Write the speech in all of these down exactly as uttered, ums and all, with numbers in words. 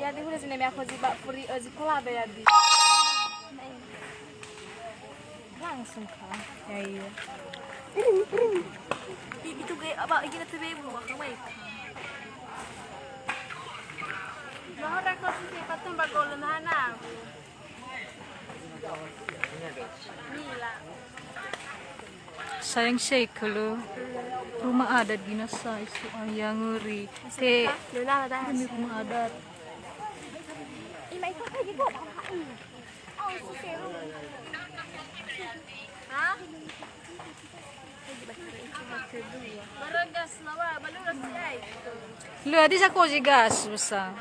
Ya'adia hulö zi neme akhozi ba furi, eh, zi kolabe ya'adia. Langsung ka. Ya, iya. Itu ge, apa, ini kita tebe bu, apa, weh. Mahora ko si patun ba gol na na. Mila. Sayang sekali. Rumah adat gina sa isu ayang ngeri. Te. Demi rumah adat. Lö adi sa kozi gas besa.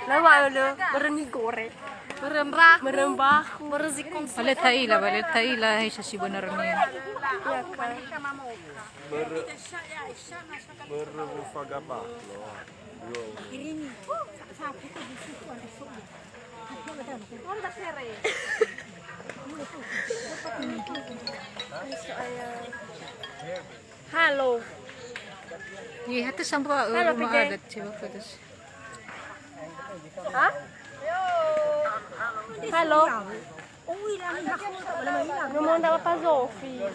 Lawa lö, börö mie goreng. Börö mbahu. Börö mbahu. Börö zikong. Bale ta'ila, bale ta'ila, hai sa si bener nia. Iya, kan. Börö, börö mufaga baklo. Halo. Iya, hatu sambua. Halo, rumah adat, coba foto. Ha? Halo. Nomo nda Papa Zofi.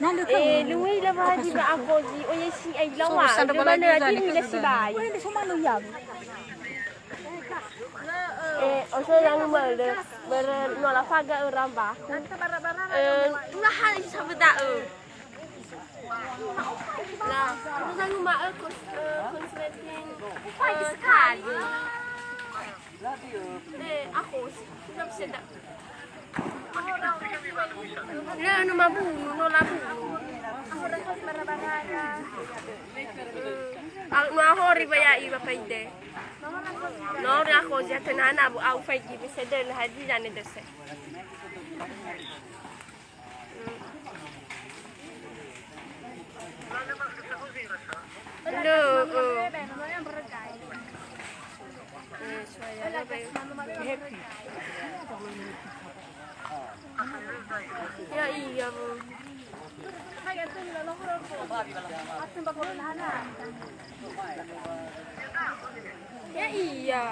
Eh, luwei la wadi ba akhozi, oya si ai lawa. Sandra Lomana balai di la sibai. Eh, oso yang mele, börö no la faga öra mbahu. Eh, ula hal isa beda'ö. Nah, udah nguma'ö kons-, eh, konsulentin, eh, kali. Eh, aku sih, udah bisa dah. Nah, no mabunu, no labunu. Aku udah kos bara-bara ya. Hmm. Aku no ahori baya'i Bapak Ide. No, aku sih, tenana, bu, au faigi bisa deh, nah, haji jane dese. Ya iya, Bu. Ya iya.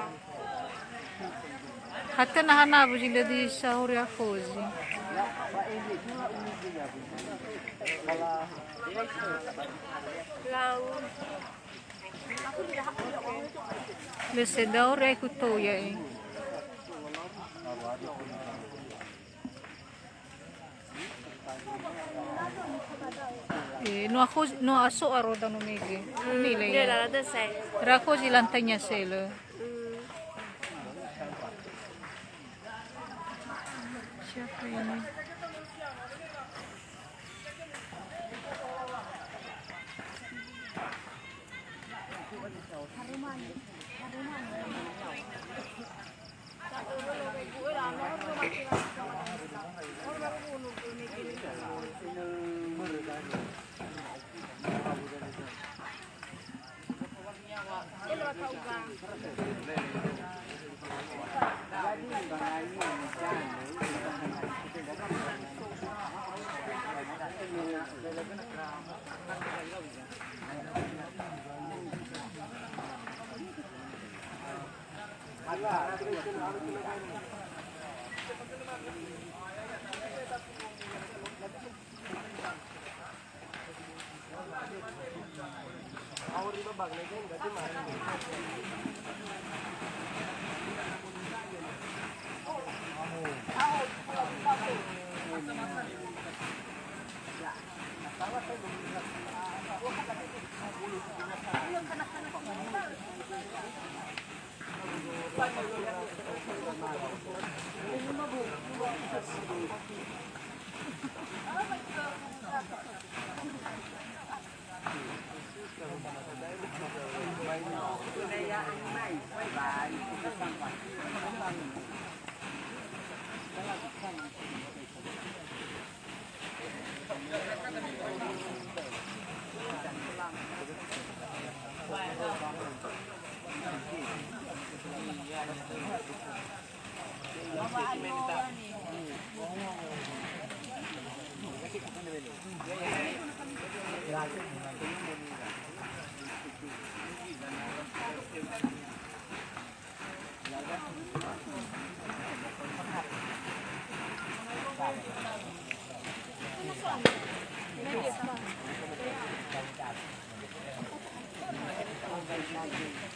Hatta na hana bu zi lö di sahuri akhozi. Lau. Lö sedau re ku to ya e. Eh, no akhozi, no aso'a roda no mege. Hmm, nilai ya. Dia dah ada saya. Ra akhozi lantainya sele. Hmm. Siapa ini?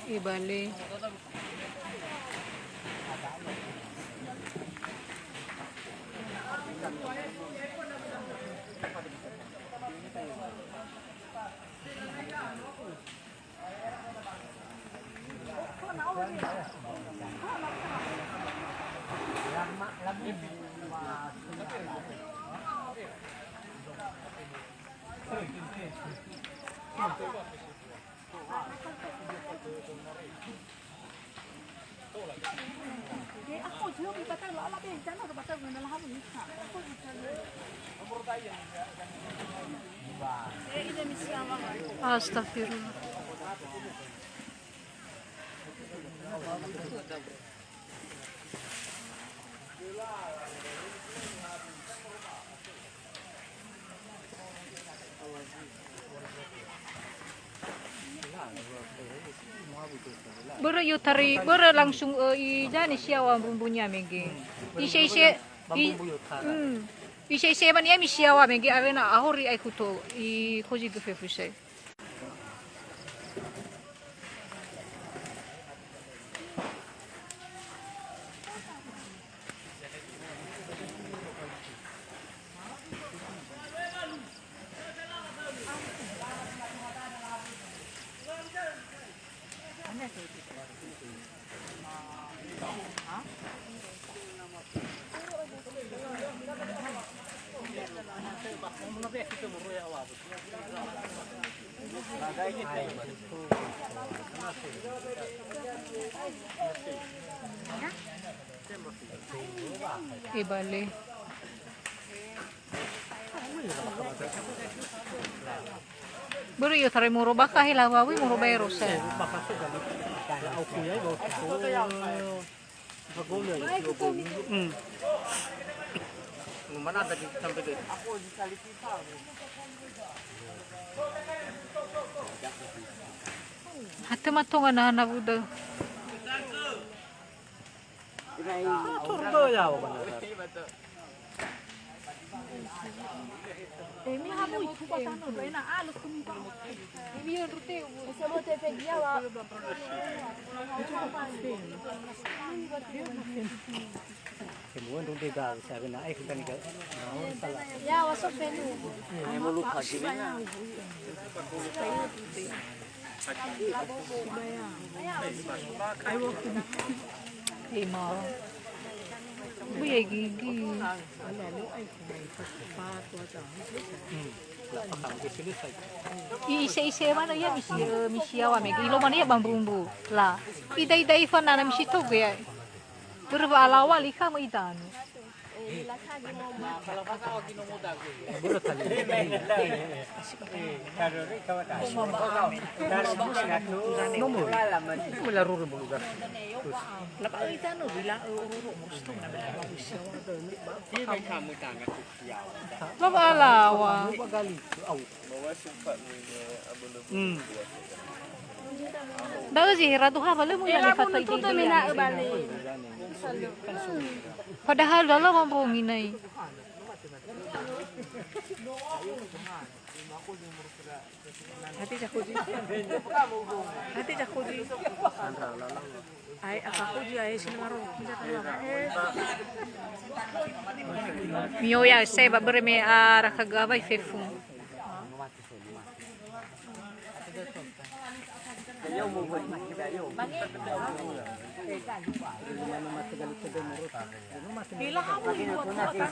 Ibale. Astagfirullah. Börö i'otarai, börö langsung, ö, i jane siawa mbumbunyi mege. Ise-ise, i, hmm. Ise-ise mani ami siawa mege awena ahori ai kuto i khozi göfe fusai. Ebale. Börö i'otarai moro bakha hela wawi moro baero sa. Hmm. Mana ada di sampai ke? Hatö matonga na hana wuda. Ema. Buya gigi. I ise-ise mana ia misi, eh, misi yawa mege. Ilo mana ia bambu-mbu. La. Ida-ida ifa nana misi toge ya. Börö wa'alaŵa li kha möi danö. Lo wa'alaŵa. Hmm. Da'ö zi radu hawa lö muya le fato ide. Padahal dalam mambo nginai. Hati cakuji. Hati cakuji. Ae, aka kuji ae sini maro. Miyo ya se ba bere me ara kagawai fefu.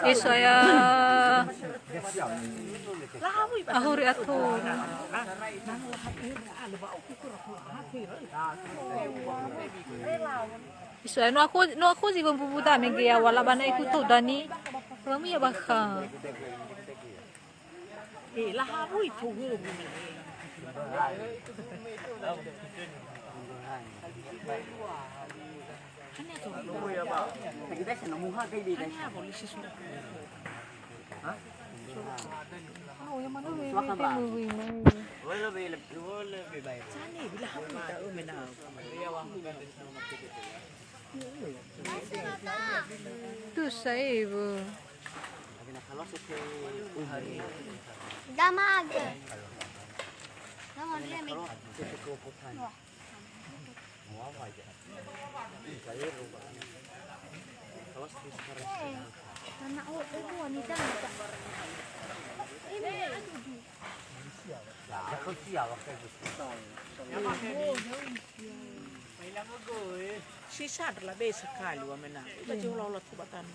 Iso ya. Ahuri ato. Iso ya, no aku, no aku zi bambu buda mege ya wala bana iku to dani. Lamu ya bakha. Eh, lahabu itu hu. Tu saibu. Dama aja. Dama dia mi. Eh, anak oh, eh, buah ni dah. Ini. Si sadar la be sekali wa mena. Ita jauh laula tu batana.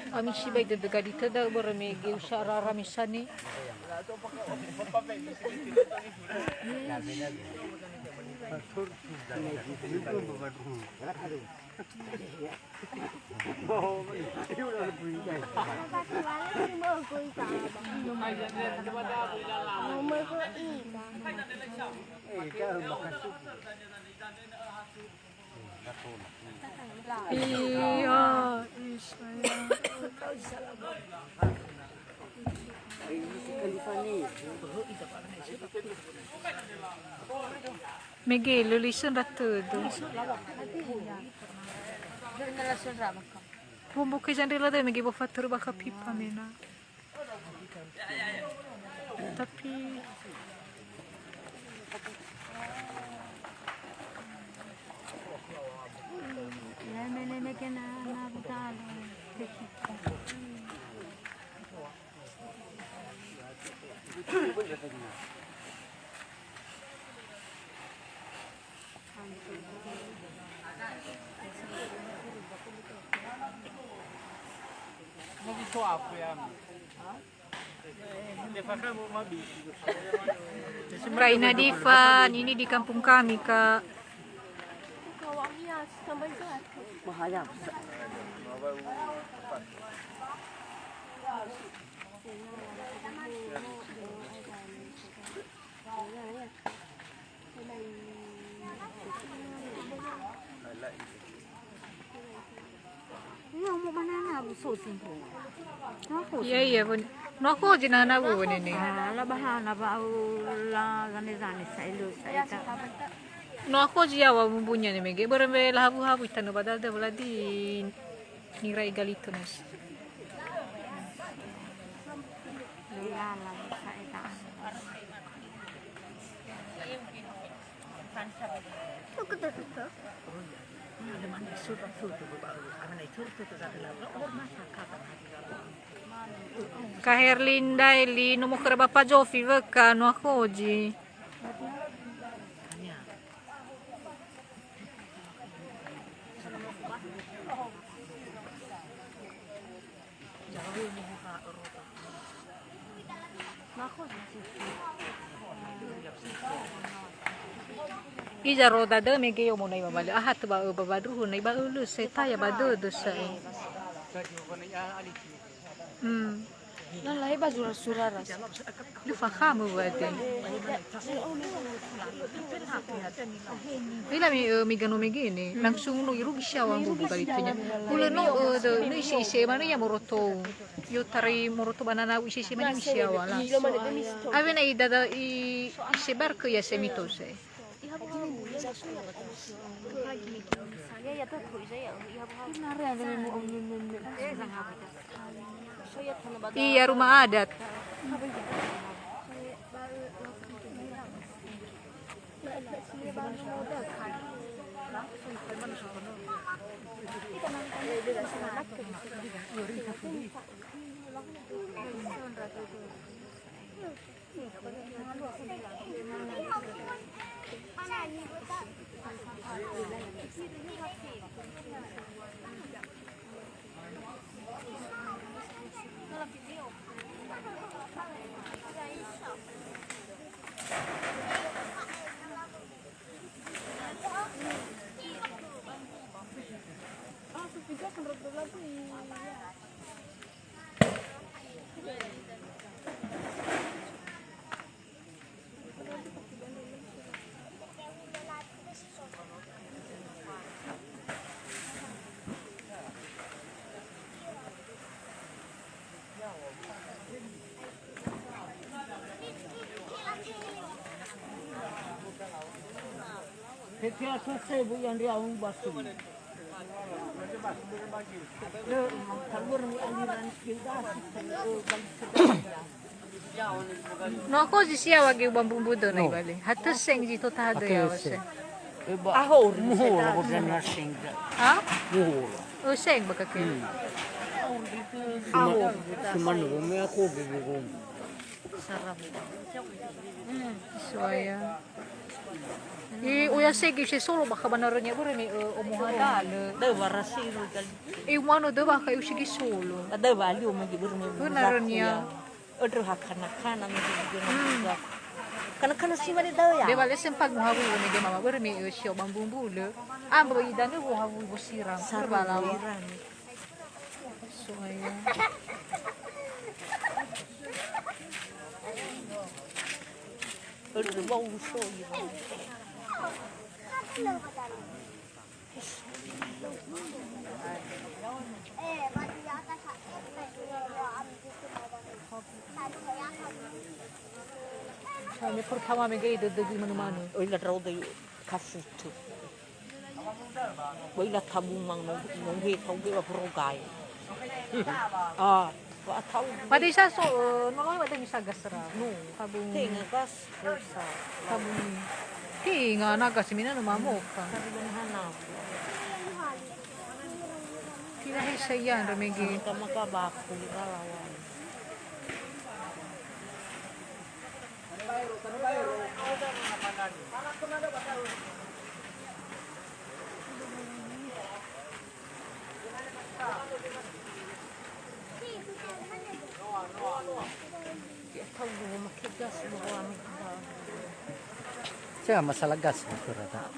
Ami sibai dödö gadi töda börö mege usa arara misane. Iya, mege lö lö isö ndra tödö. Wombo ke zandrila da'ö mege ba fatörö bakha pipa mena. Tapi leme-leme kena na budalo. Mbak Ina Divan, ini di kampung kami, Kak. Iya, iya, pun. No aku zi na na bu nene. Ah, la bahana ba au la zane-zane sa elu sa ita. No aku zi yawa bumbunya ne mege. Börö mbe la habu-habu itanö badal da beladi. Nirai galito nasi. Ka Herlinda Eli, no mokhöra Bapa Jofi wökha, no akhozi. Iza roda dö mege yomo nai babalö. Ahat ba ö ba badruhu nai ba ölö se taya ba dödö sa'e. Hmm. Na lahi ba zura-zura rasa. Lu fahamu berarti. Ila mi, eh, mi gano megene, langsung no irugi siawa mbubu galitunya. Hulö no, eh, de, no ise-ise mana ya morotou. Yo tarai morotou banana ise-ise mana mi siawa langsung. Awena i dada i, ise barke ya se mitose. Iya, rumah adat. Fetua tose bu yandri aung basu. Le, kalua ni aliran Yudasi, eh, bagi sedang. No, ako zi sia wagi ubang bumbu do na ibale. Hatö seng zi tota hadö ya wase. Aho uri muhura bodana seng da. Ha? Muhura. Oh, seng bakake. Hmm. Aho. Cuma, cuma nuru me aku gigi gum. Sarap. Hmm, suaya. I uya segi se solo bakha banarönia börö me, eh, omo hadalö. Döwa rasi ru kali. I umano döwa kha usi gi solo. Döwa ali omo gi börö me. Banarönia. Ödrö ha kana-kana me juga. Kana-kana si mane dau ya. Dewa lesen pag muhawi mege mama börö me, eh, sio bambumbu lö. Ambo idanö wo hawi wo siram. Saru siram. Soya. Ödrö wo uso ira. Kami pertama mege dödögi manu-manu. Oi, la drau dai kafutu. Oi, la tabung mang no, no he tau ge wa progai. Ah, wa tau. Pada isa so, eh, no lawan ada misa gas ra. No, tabung. Tenga gas. Tabung. Tinga naga semina no mamoka. Tila he saya ndo mege. Maka baku kalawan. Cea masalah gas, betul, tak?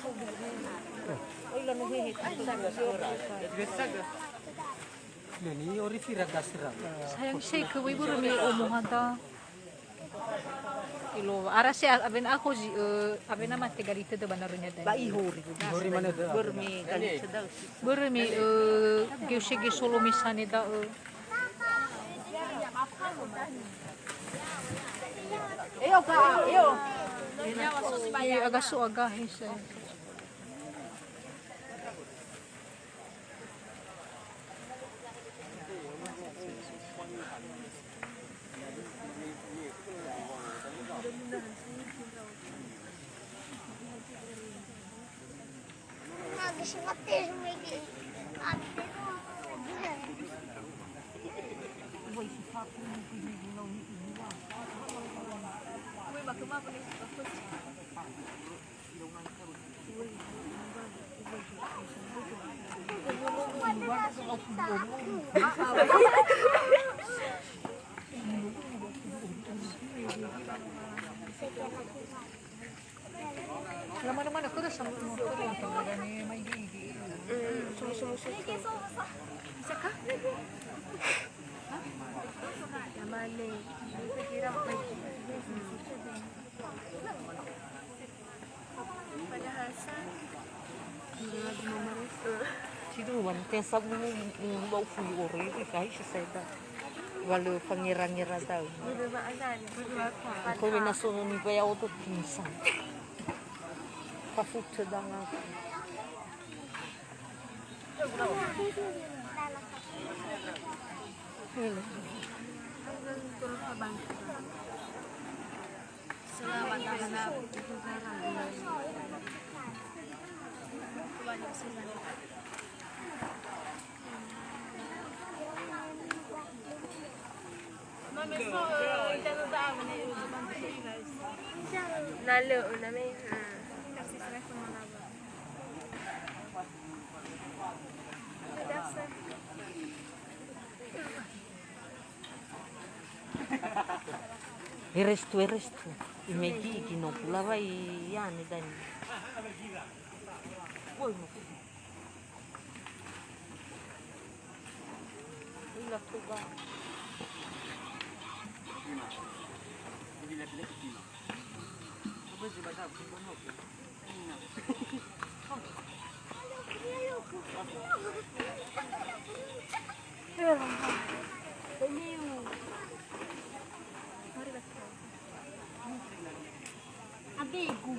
Neni ori fira gas ra. Sayang seke wai börö me omo hada. Ilo, ara se a-, awena akhozi, eh, awena mate galite dö banarönia dai. Ba ihori. Ihori mane dö. Börö me galite dö. Börö me, eh, geuse gesolo me sane da'ö. Eyo ka, eyo. Eh, aga so aga he se. Mana-mana kudu sama, kudu yang sama dengan mai gigi. Hmm, sumu-sumu susu. Bisa kah? Hah? Yang mana? Saya kira mai gigi. Padahal sa. Sidu man te sabu, mm, bau fulu ore, kai se seda. Wale fangera-ngera dau. Ko wena so ni baya oto pinsa. Pafutu danga. Na lö'ö na me. Hmm. Erestu, erestu. Megi iki no pula wai yani dani. Woi no. Ila toba. Abegu.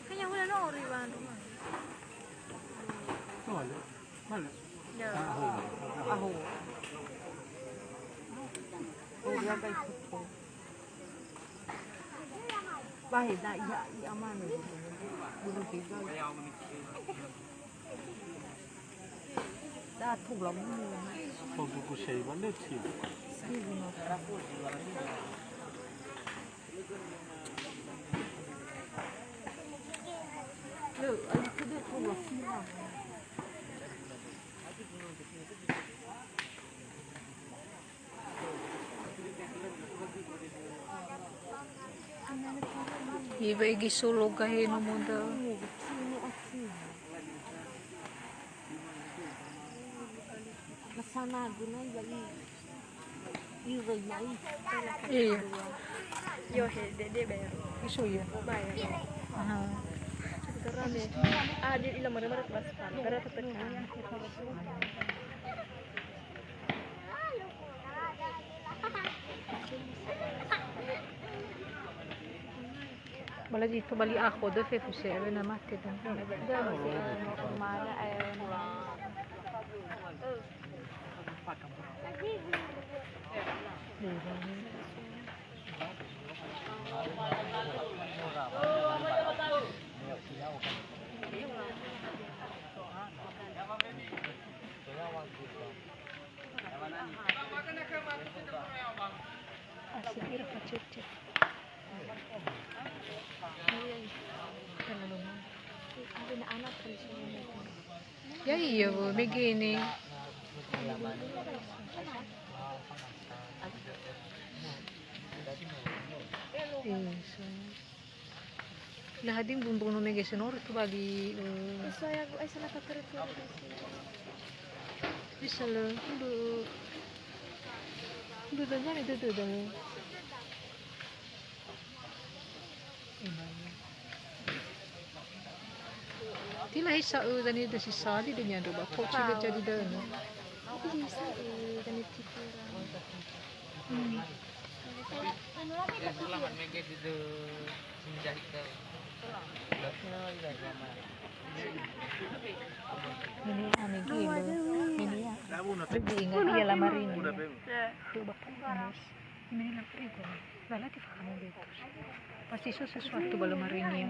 Kayaknya udah no ori bandu mah. Male. Male. Ya. Aho. Aho. Oh, dia kayak gitu. Bahe da ia, ia mane. Bulu tiga. Da tola bulu. Ko buku sei ba le ti. Le, ali kudu tola sila. Iwe egi solo gahe no modal. Iya. Yo he, dede bayar. Isu ya. Bayar. Aha. Terame. Ah, dia ilang mare-mare kelas sepuluh. Gara tekan. Bala zi tobali akho dö fefu se awena mate dö. Dö, eh, normal, eh, Ya, iya, Bu, begini. Iya, so. Nah, hadia mbu'u-mbu'u no mege senori tu bagi, eh, bisa le, ndu, ndu dania ni dede dale. Tila hisa, eh, dania desi sali dania ndo ba, ko cile jadi dania. Bisa, eh, dania tipu. Hmm. Ini aneh gila. Ini ya. Lebih ingat dia lamarin. Tuh, Bapak, Mas. Ini lah, eh, gua. Lah, lagi paham gitu. Pasti so sesuatu ba lamarin ya.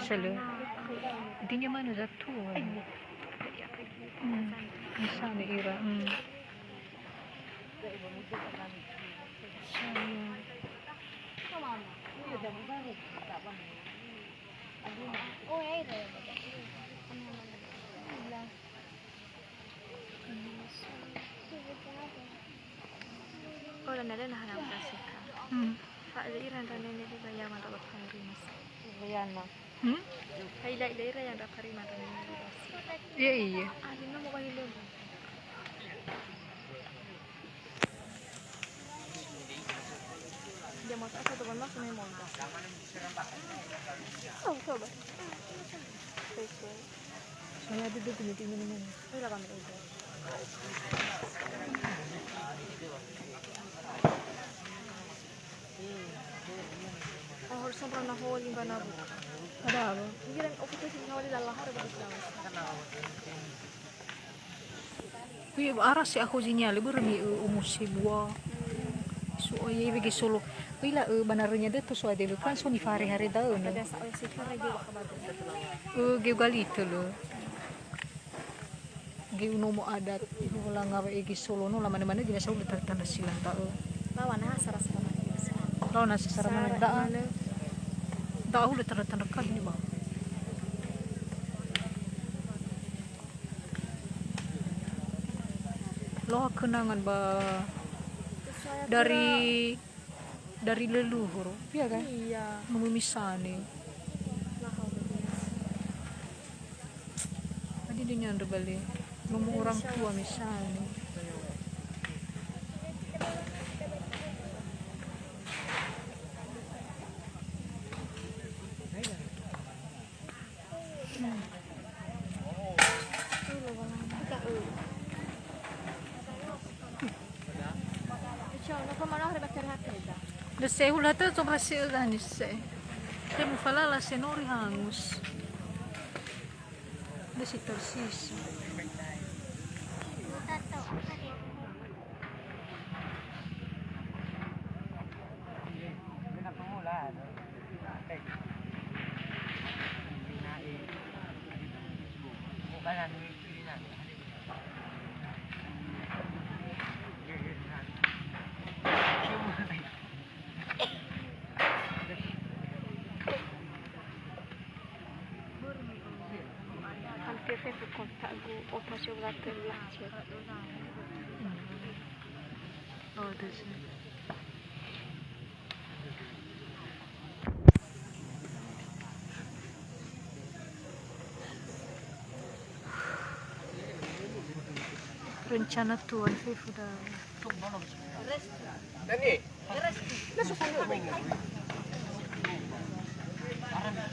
Sele. Intinya mana satu. Hmm. Misalnya ira. Hmm. Oh, dan ada nah, nah, kasih, Kak. Hmm. Pak, ada ira dan nenek di bayar mata bapak hari, Mas. Bayar, Mas. Hmm? Hai, ila, ila ira yang dapat hari mata nenek di basi. Iya, iya. Ah, di nomor bagi lu. Dia mau apa tuh, Mas? Ini mau. Oh, coba. Oke. Soalnya ada dua punya di mana-mana. Ini lah kami itu. Oh, harusnya pernah holi mbana bu. Ada apa? Mungkin aku tuh sih holi dalam hari begitu. Kui ara si akhozi niale börö mi ö umusi bua. Su oye iwe ge solo. Kui la ö banarönya dötö so adewe kan so nifahare-hare da'ö na. Ö ge ugalitö lö. Ge unomo adat, ihola ngawa ege solo no lamane-mane gina saulu tanda-tanda silang da'ö. Lawana ha sara-sara. Launa sesara mane. Da'a. Da'a hulö tandra-tandra kali ni ba. Loha kenangan ba dari, dari leluhur, iya kan? Iya. Nomo misane. Tadi dia nyandra balik. Nomo orang tua misane. Nde sehula tö coba se ögani se. Te mufalala se nori hangus. Nde si tersisa. Hampir saya ke kontak gu operasi ular terbelah. Oh, terus. Rencana tuan fefu da. Dani.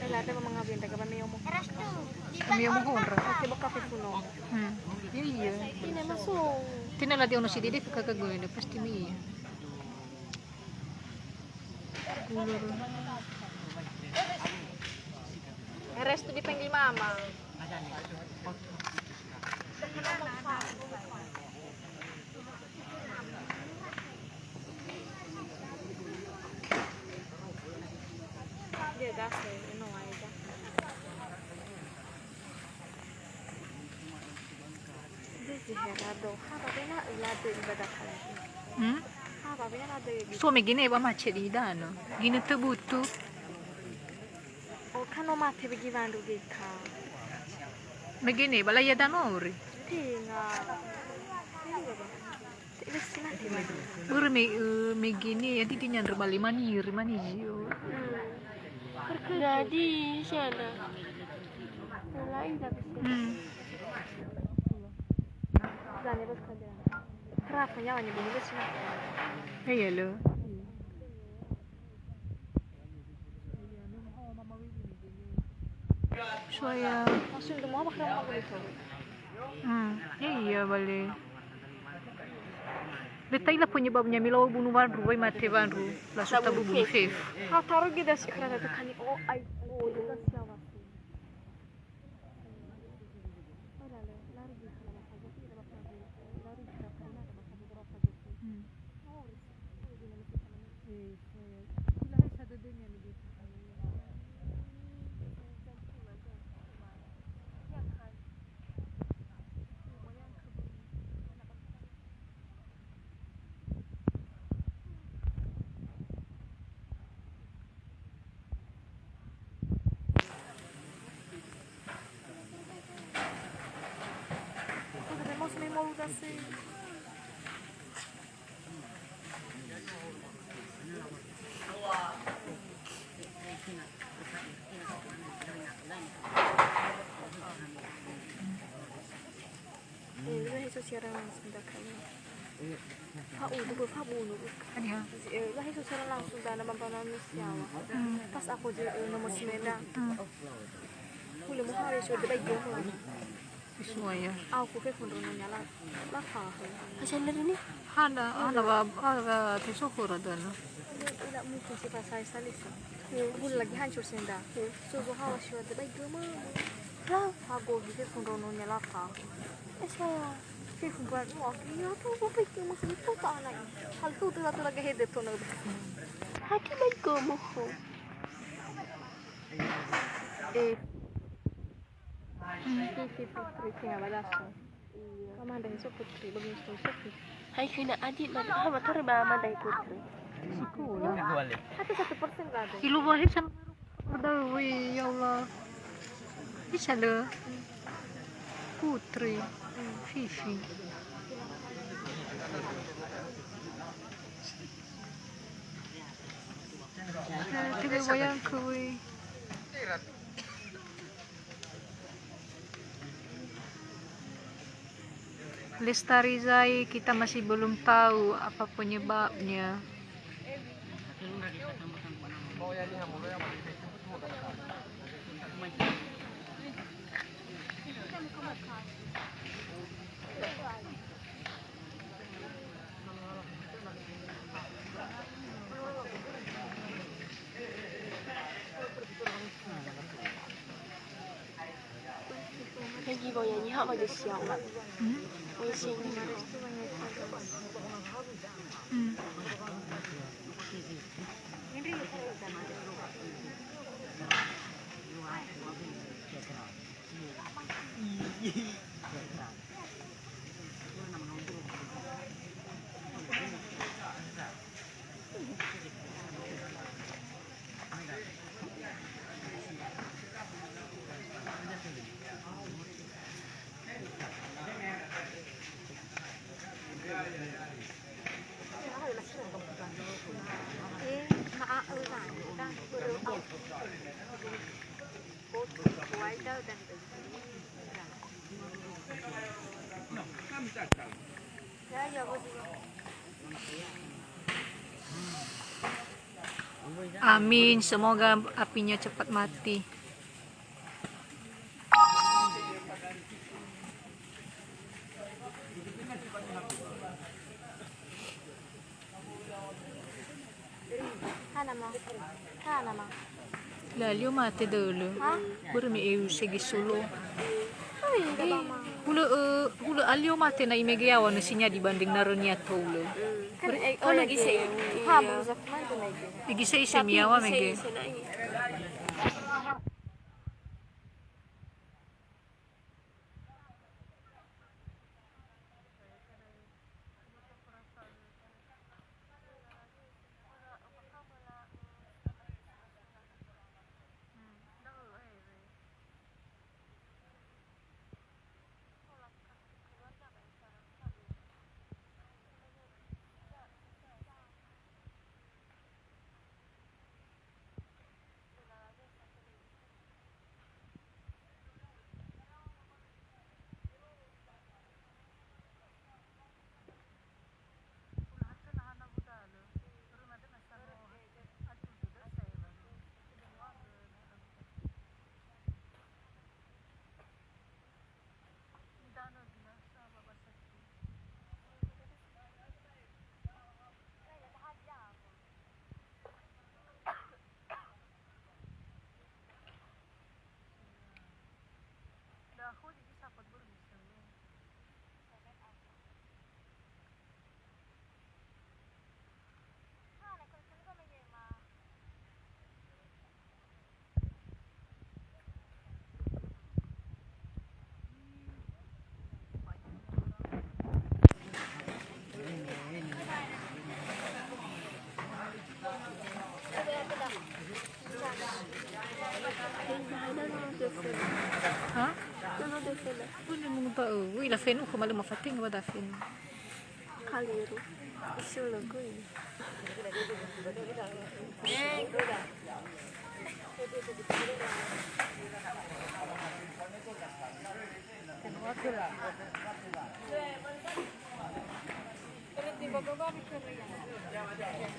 Ela ada mama ngawin, tak apa, meo mo. Meo mo honra. Oke, baka fefu no. Hmm. Iya, iya. Ini masuk. Tina lagi ono si dede ke kagak gue, pasti mi. Restu dipanggil mama. Dia gas, eh, no aja. Desi herado, hara bena ilade ibadah haji. Hmm? Hara bena lade ibadah. So megene ba macet di dano. Gine tebutu. Oh, kan no mate begi wandu geka. Megene ba la ya dano ori. Tenga. Börö me, eh, megene, ya, didi nyandra bale mani, ri mani zio. Jadi, siana. Lain tapi sih. Hmm. Zane bos kerja. Kenapa nyawa nyebut bos sih? Iya, lo. Soya. Langsung demo apa kerja apa gitu? Hmm, ya iya bale. Leta ila penyebabnya, mila bunu wandru, wai mate wandru, langsung tabu bunu fefu. Ha, taruh geda si kerana tekani, oh, ai, oh, itu kan siapa sih? Oh, lalu, lari di sana, apa aja sih, ada apa aja, lari di sana, ada apa aja, berapa aja sih? Hmm. Oh, Eh, laheso siaran langsung da kami. Fa udu, fa bunu. Haniha? Eh, laheso siaran langsung da na bambana nusiawa. Hmm. Pas aku je, eh, nomor sembilan. Hmm. Hulö mo hari sudah baik dia mo. Semuanya. Aku ke pun rono nyala. Lafa. Asal dari ni? Hana, hana ba, hana ba tesohor adana. Ila mungkin si pasai salisa. Hulö lagi hancur senda. So, so hawa sudah baik dia mo. Lafa go ke pun rono nyala fa. Eh, saya. Ke pun buat mo. Iya, tu baik dia mo, sebab tu tak anak. Hal tu, tu, tu lagi hede tu nak. Hati baik dia mo. Eh. Hmm. Putri, putri, tinggal balas. Iya. Kau mandahi so putri, bagus tu so putri. Hai kena adit, mad-, ha, motor ba mandahi putri. Sekolah. Atau satu persen nggak ada. Ilu wahi sama. Udah, wih, ya Allah. Bisa le. Putri. Fifi. Eh, tebe wayang kui. Lestari zai, kita masih belum tahu apa penyebabnya. Lagi boya nyiha ba gesia. Hmm? Boya si nyiha. Hmm. Amin, semoga apinya cepat mati. Hana ma. Hana ma. La alio mate dölö. Ha? Börö me eu sege solo. Hulö, eh, hulö alio mate na imege yaŵa nö sinyadi bandeng narönia toulö. Kan, eh, oh, lagi se. Ha, baru zaku mantap lagi. Igi se ise miyawa mege. Ha? Ui, la fenu ko malu mafating wa da fenu. Kaliru. Isu lagu ini.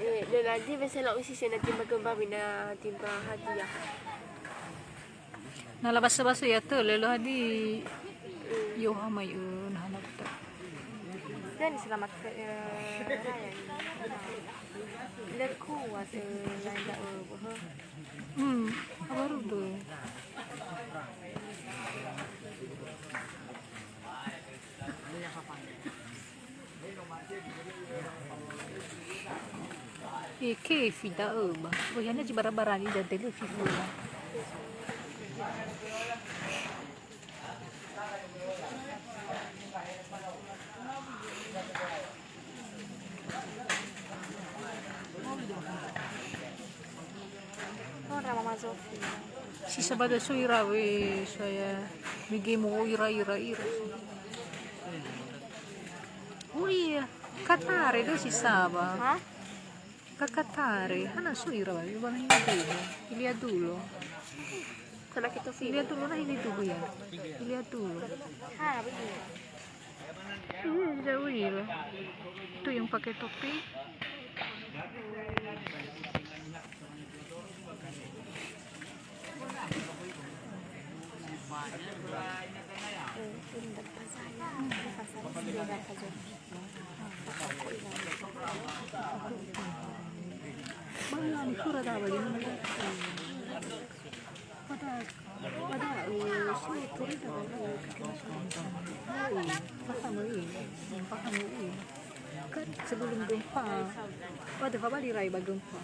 Eh, dan nanti biasa lah usi saya nanti bagi babi na timpa hadiah. Na labasa-basa ya tu, lelo hadi yo hamai, eh, nah, hamai tu. Dan selamat ke, eh, raya ini. Leku was, eh, lain dah, eh, boh. Hmm, apa tu? Eke fida öba. Boyana zi bara-barani dan tele fifu. Mama Zofi. Si sabada so ira we saya mege mo ira, ira, ira. Oh iya, Katare do si saba. Ha? Ka Katare, hana so ira ba, ba na hili dulo. Hili dulo. Sana kita sini. Hili dulo na hili dulo ya. Hili dulo. Ha, betul. Iya, jauh ira. Itu yang pakai topi. Mana ni kura dawa ini? Pada, pada, eh, so, turun dawa, eh, kaki masuk. Paham, eh? Paham, eh? Kan sebelum gempa, pada fabali rai ba gempa.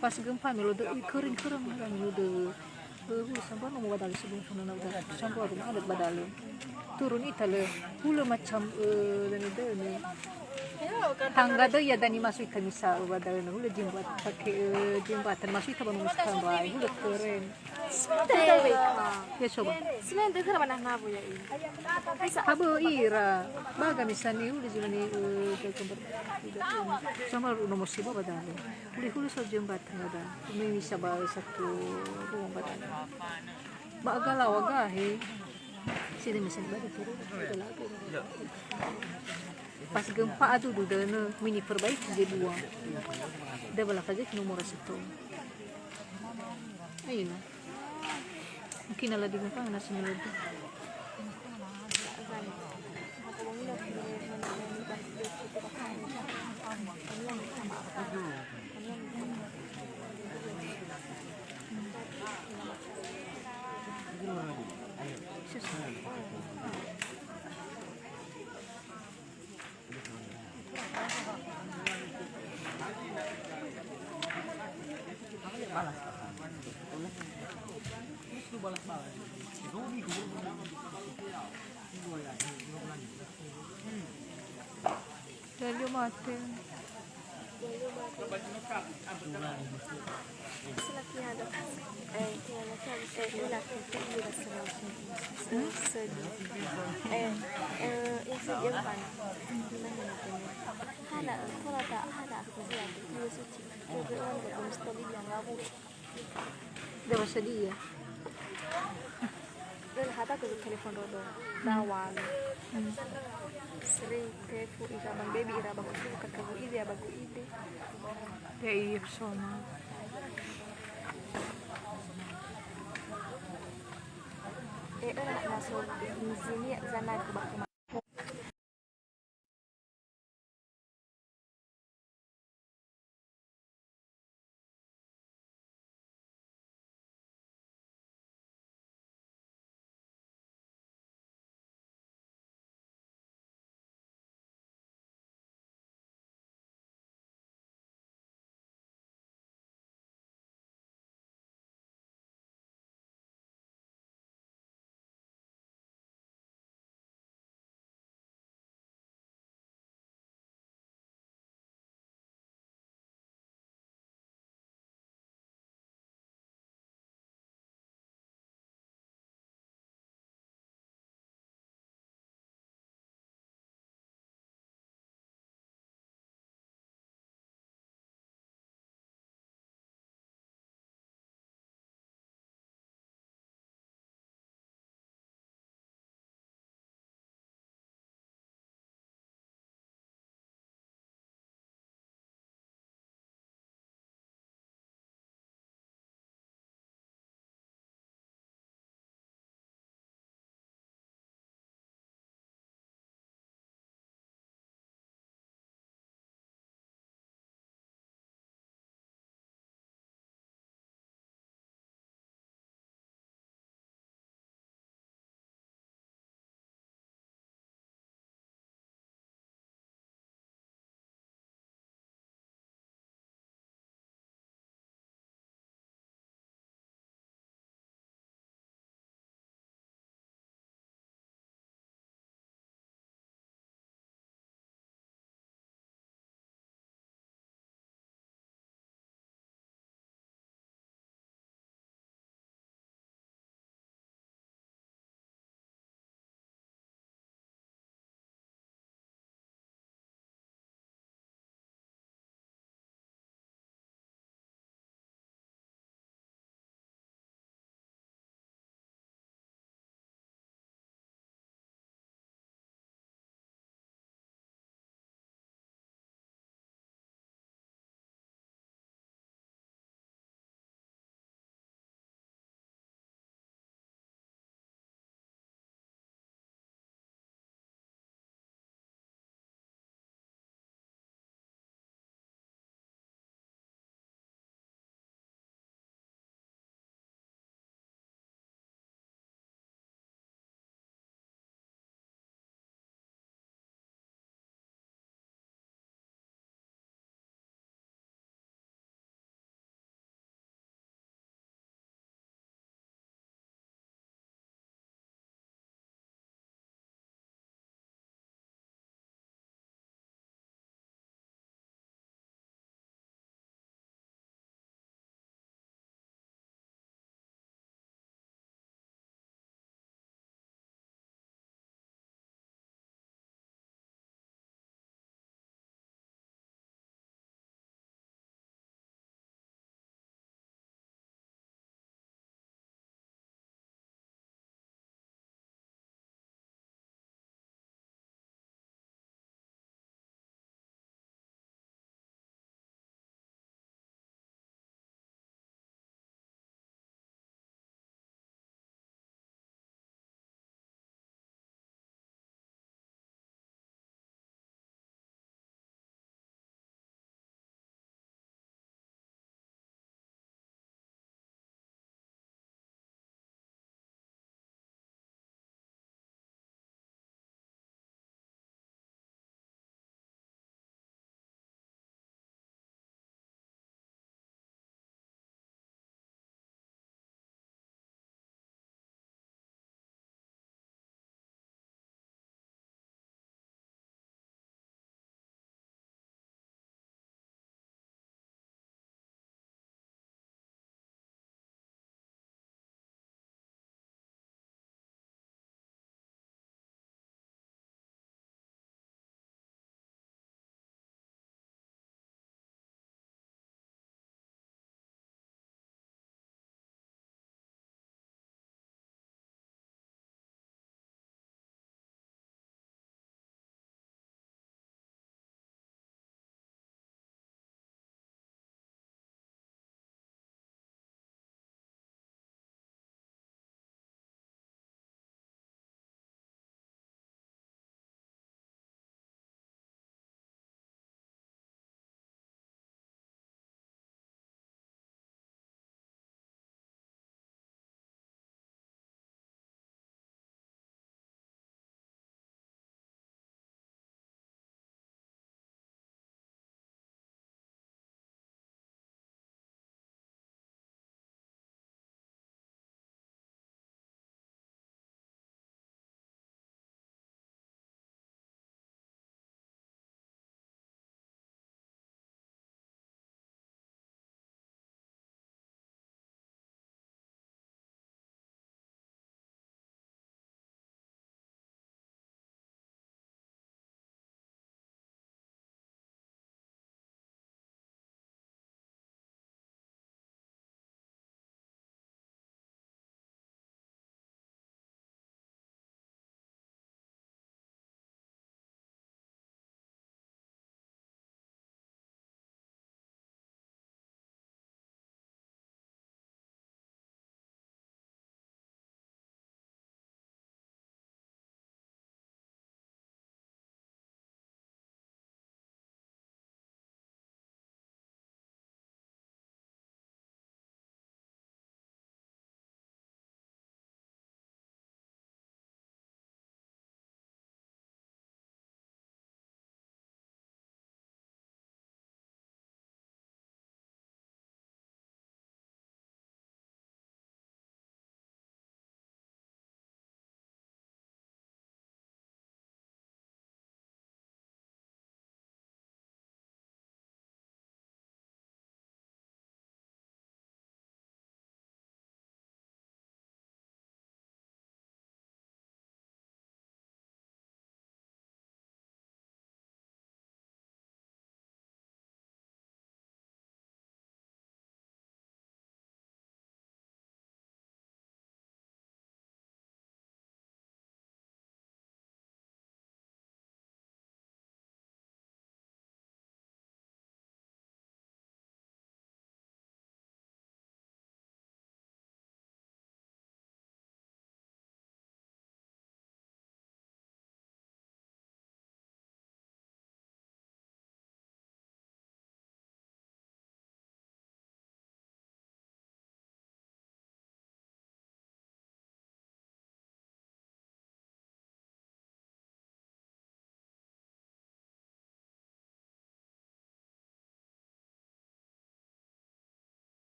Pas gempa me lo dö-, i kering-kering me lo dö-, eh, hulö sambua no mo ba dalö sebelum fana na udah sambua rumah adat ba dalö. Turun ita lö, hulö macam, eh, döne-döne. Tangga dö ya dani masuk ita misa ba dalö, hulö jembat-, pakai, eh, jembatan masuk ita ba no misa tambai, hulö keren. Sebenarnya. Ya, coba. Sebenarnya dengar mana nabu ya ini. Bisa. Abu ira. Baga misalnya, udah zaman ini, eh, ke-, ke-, sama nomor sibu apa dah? Udah hulö so jembatan ada. Ini bisa bawa satu rumah badan. Ba aga lawa gahe. Sini misalnya baru turun. Udah lagu. Pas gempa aduh, duh, döne, mini perbaiki je dua. Dah bala faje nomor satu. Ayo. Mungkin ala di muka na sini lebih. Lalu mate. Sila ki hada, eh, ki hada, eh, ula ki, ki, ula sila ki. Se-, sedih. Eh, eh, yang sedih apa? Gimana ya, Temi? Hana, kalau tak, hana aku sila tu, dia suci. Dia orang dah mesti dia yang labu. Dia bersedia. Dan hata aku telepon Rodo. Dawal. Hmm. Sering telepon ira bang baby ira bang aku kakak ide abang ide. Ya, iya, bersama. Eh, eh, masuk di sini ya, sana ke bakal